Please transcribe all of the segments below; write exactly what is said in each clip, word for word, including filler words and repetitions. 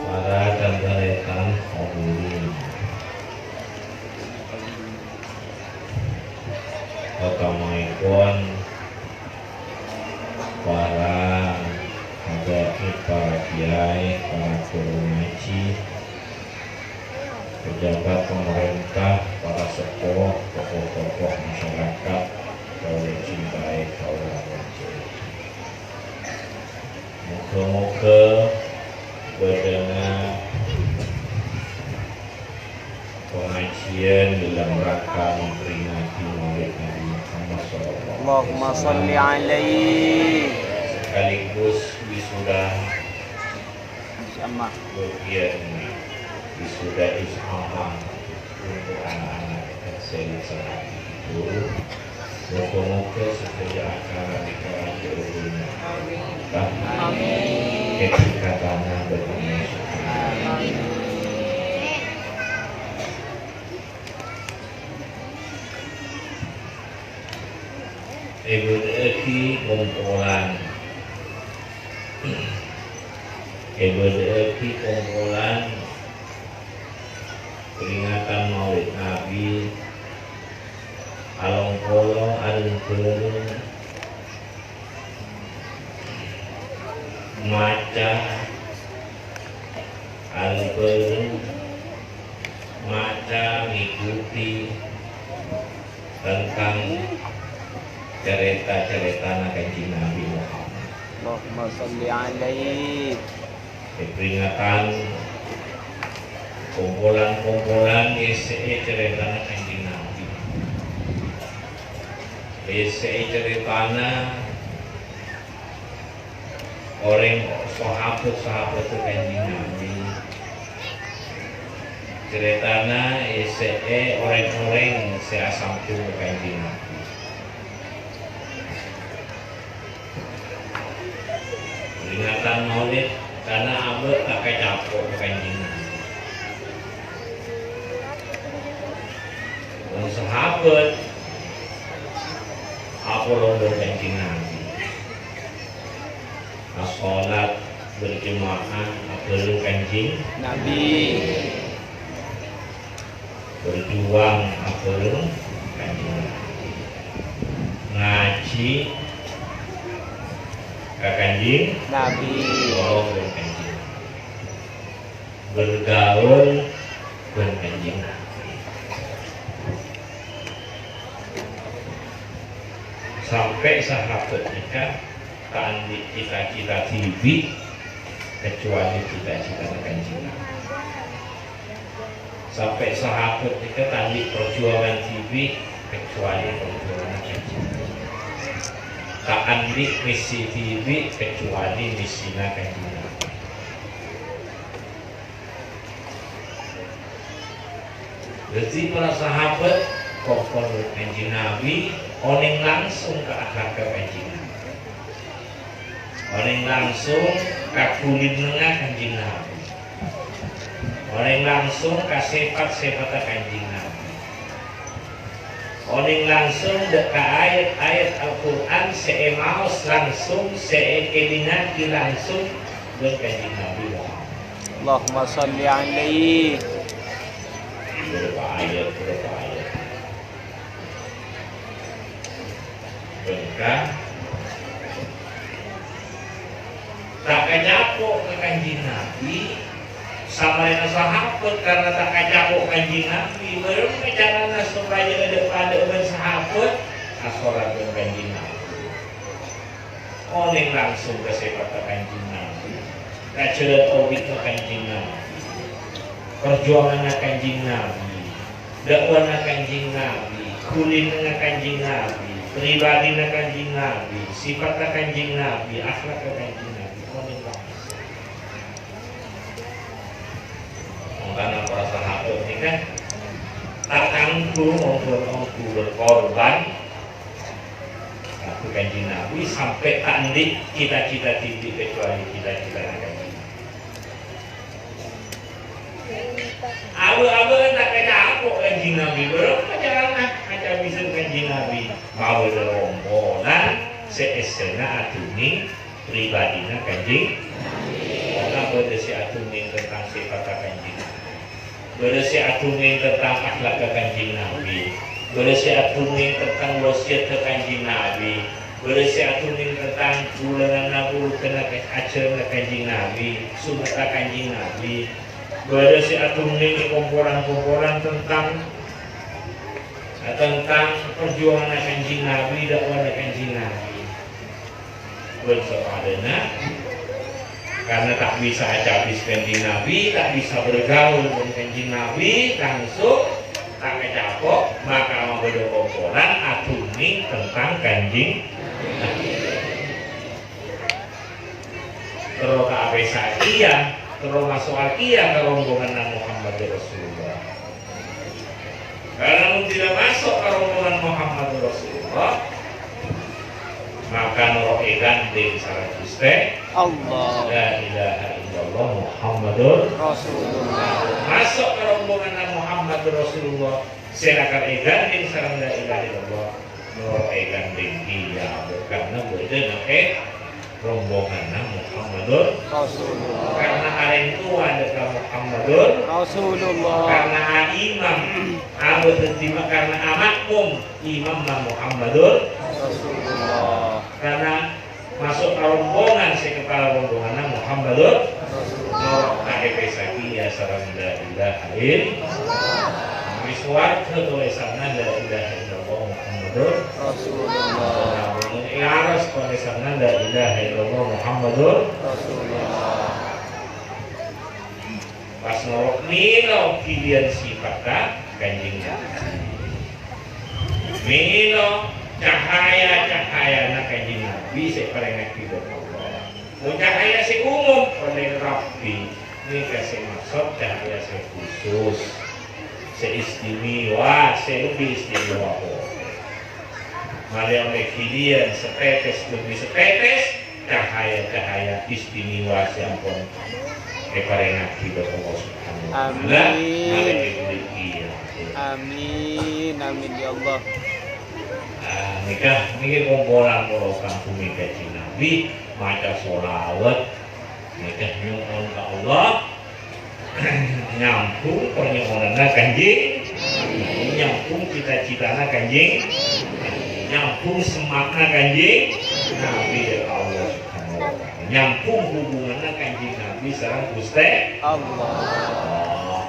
Para tan-tarètan hadirin. Otama'èpon para habaib, para kiai, para ghuru ngajhi, pejabat pemerintah, para seppo, tokoh-tokoh masyarakat, kaulâ cintai, kaulâ hormati. Moga-moga bâdâna pengajian dalam rangka memperingati Maulid Nabi Muhammad sallallahu alaihi Allahumma wasallam, sholli alaihi. Sekaligus wisuda Sama. Kemudian wisuda Islamah untuk anak-anak S M A itu. Moga-moga sadhâjâ acara nèka jârèya. Amin. Kèng katana bagi Èbâdâ'aghi kompolan. Èbâdâ'aghi kompolan peringatan Maulid Nabi, along-polong areng-bhâreng maca, areng-bhâreng maca, ngikuti tentang carèta-carètana Kanjeng Nabi Muhammad. Allahumma sholli alaihi. Peringatan kompolan-kompolan ngèssè'è carètana Kanjeng Nabi. Ngèssè'è carètana orèng sahabat-sahabatta Kanjeng Nabi. Carètana ngèssè'è orèng-orèng sè asambhung ka Kanjeng Nabi. Peringatan Maulid, karna abâ' ta' kacapo' ka Kanjeng Nabi. Wong sahabat apolong bân Kanjeng Nabi. Asholat berjemaah abhâreng Kanjeng Nabi. Berjuang abhâreng Kanjeng Nabi. Ngajhi ka Kanjeng Nabi. Ngolok bân Kanjeng Nabi. Bergaul bân Kanjeng Nabi. Sampè' sahabat nèka ta' andi' cita-cita dhibi' kecuali cita-citana Kanjeng Nabi. Sampè' sahabat nèka ta' andi' perjuangan dhibi' kecuali perjuangan Kanjeng Nabi. Ta' andi' misi dhibi' kecuali misina Kanjeng Nabi. Dhâddhi para sahabat, kongkon Kanjeng Nabi, onèng langsung ka akhlakka Kanjeng Nabi. Onèng langsung ka kulinengnga Kanjeng Nabi. Onèng langsung ka sèpat-sèpatta Kanjeng Nabi. Onèng langsung dâ' ka ayat-ayat Al-Qur'an sè èmaos langsung, sè èkèdingngaghi langsung bân Kanjeng Nabi Muhammad. Allahumma shalli alaihi. Bârâmpa ayat, bârâmpa ayat. Bengkah. Ta' kacapo' ka Kanjeng Nabi, samarèna sahabat karna ta' kacapo' Kanjeng Nabi, bârâmpa carana sopajâ dâ'-padâ'â bân sahabat, asolat bân Kanjeng Nabi. Onèng langsung ka sèpatta Kanjeng Nabi, ka jhâlân obiddhâ Kanjeng Nabi, parjuwanganna Kanjeng Nabi, da'wana Kanjeng Nabi, kulinengnga Kanjeng Nabi, pribadhina Kanjeng Nabi, sèpatta Kanjeng Nabi, akhlakka Kanjeng Nabi, onèng langsung. Mangkana para sahabat nèka ta' kangghu mon-, mon-, mon-, berkorban kaangghuy Kanjeng Nabi sampè' ta' andi' cita-cita dhibi' kecuali cita-citana Kanjeng Nabi. Nabi, bârâmpa carana acabisân Kanjeng Nabi? Mabâdâ kompolan sè èssèna adhungngèng pribadhina Kanjeng Nabi. Karna bâdâ sè adhungngèng tentang sèpatta Kanjeng Nabi. Bâdâ sè adhungngèng tentang akhlakka Kanjeng Nabi. Bâdâ sè adhungngèng tentang wasiyatta Kanjeng Nabi. Bâdâ sè adhungngèng tentang bulânanna, buludânna, ajhârânna Kanjeng Nabi, sunnata Kanjeng Nabi. Bâdâ sè adhungngèng è kompolan-kompolan tentang, tentang parjuwanganna Kanjeng Nabi, dakwahna Kanjeng Nabi. Bân sapadâna, karna ta' bisa acabis Kanjeng Nabi, ta' bisa bergaul bân Kanjeng Nabi langsung, ta' kacapo', maka mabâdâ kompolan adhungngèng tentang Kanjeng Nabi. Terro ta' apèsa kèya, terro maso'a kèya ka rombonganna Muhammadur Rasulullah. Karna mon tidak masuk ka rombongan Muhammadur Rasulullah, maka noro' èghândhèng sareng Ghustè Allah. La ilaha illallah Muhammadur Rasulullah. Masuk ka rombonganna Muhammadur Rasulullah, sè lakar èghândhèng sareng la ilaha illallah, noro' èghândhèng kèya, karna bâdâ nèka rombonganna Muhammadur Rasulullah. Karna orèng towa dâ' ka Muhammadur Rasulullah. Karna a-, imam abâ' dhâddhi ma-, karna a-, makmum imamma Muhammadur Rasulullah. Karna maso' ka rombongan sè kapala rombonganna Muhammadur Rasulullah. Noro' ka èpèsa kèya sareng la ilaha illallah. È sowarghâ tolèsanna la ilaha illallah Muhammadur Rasulullah. È aras tolèsanna la ilaha illallah Muhammadur Rasulullah. Pas noro' mèlo ghiliyân sèpatta Kanjeng Nabi. Mèlo cahaya-cahayana Kanjeng Nabi sè èparèngaghi bân Allah. Mon cahaya sè umum, palèng rabbhi. Nèka sè maksod cahaya sè khusus, sè istimewa, sè lebbi istimewa polè. Malè ollè ghiliyân satètès dhemi satètès cahaya-cahaya istimewa sè ampon èparèngaghi bân Allah Subhanahu wa Ta'ala. Amin. Malè èbârri'i. Amin, amin, ya Allah. Ah, nèka, nèka kompolan para kagumè Kanjeng Nabi, maca sholawat, nèka nyo'on ka Allah, nyambhung parnyo'onanna Kanjeng, nyambhung cita-citana Kanjeng, nyambhung semma'na Kanjeng Nabi dâ' ka Allah Subhanahu wa Ta'ala. Nyambhung hubunganna Kanjeng Nabi sareng Ghustè Allah.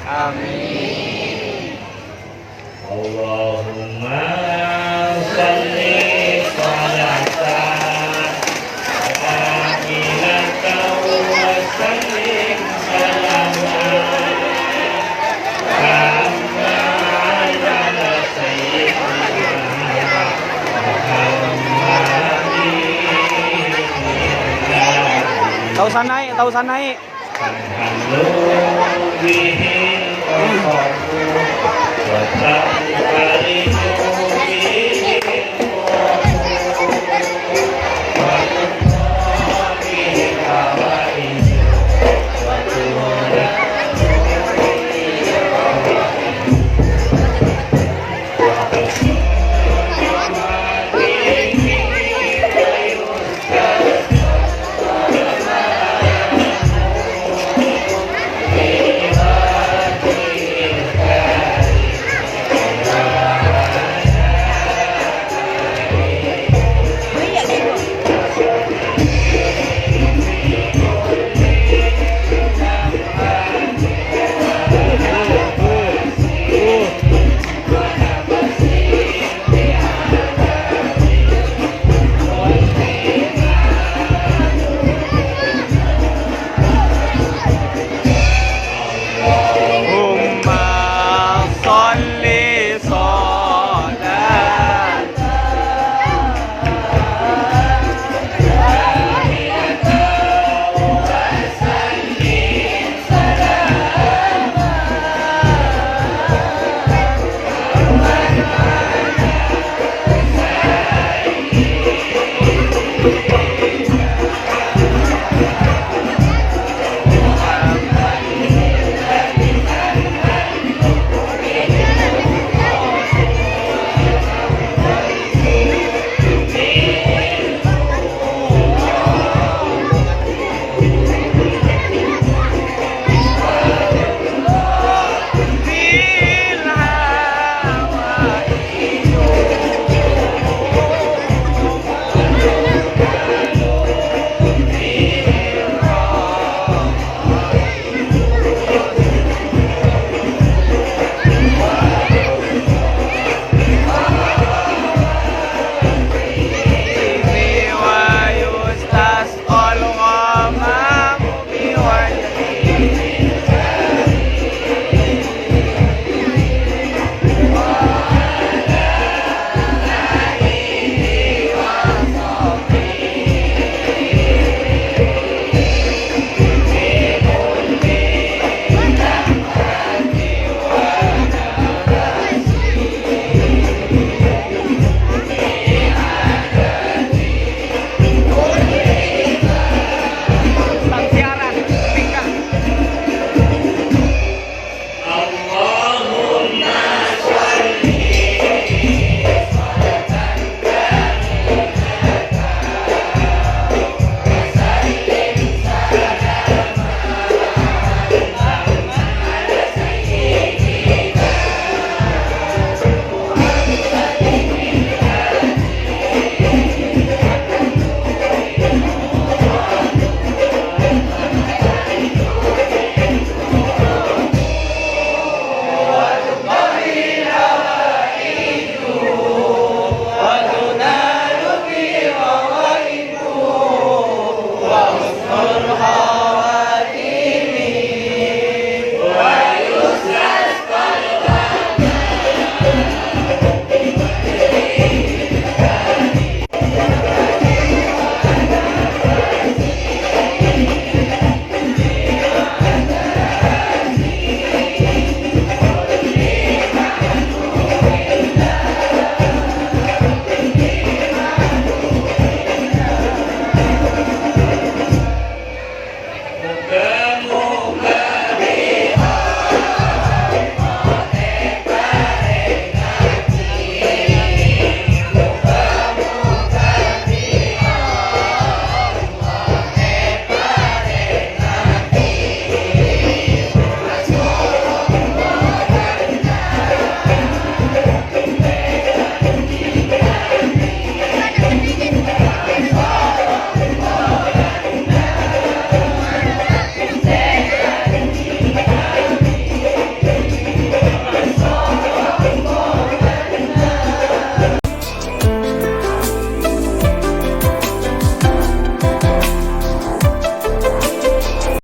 Amin. Allahumma shalli salatan kamilatan wa sallim salaman tamman ala sayyidina Muhammadin. Tao sanai', tao sanai'. Tanhallu bihil uqadu wa tanfaridu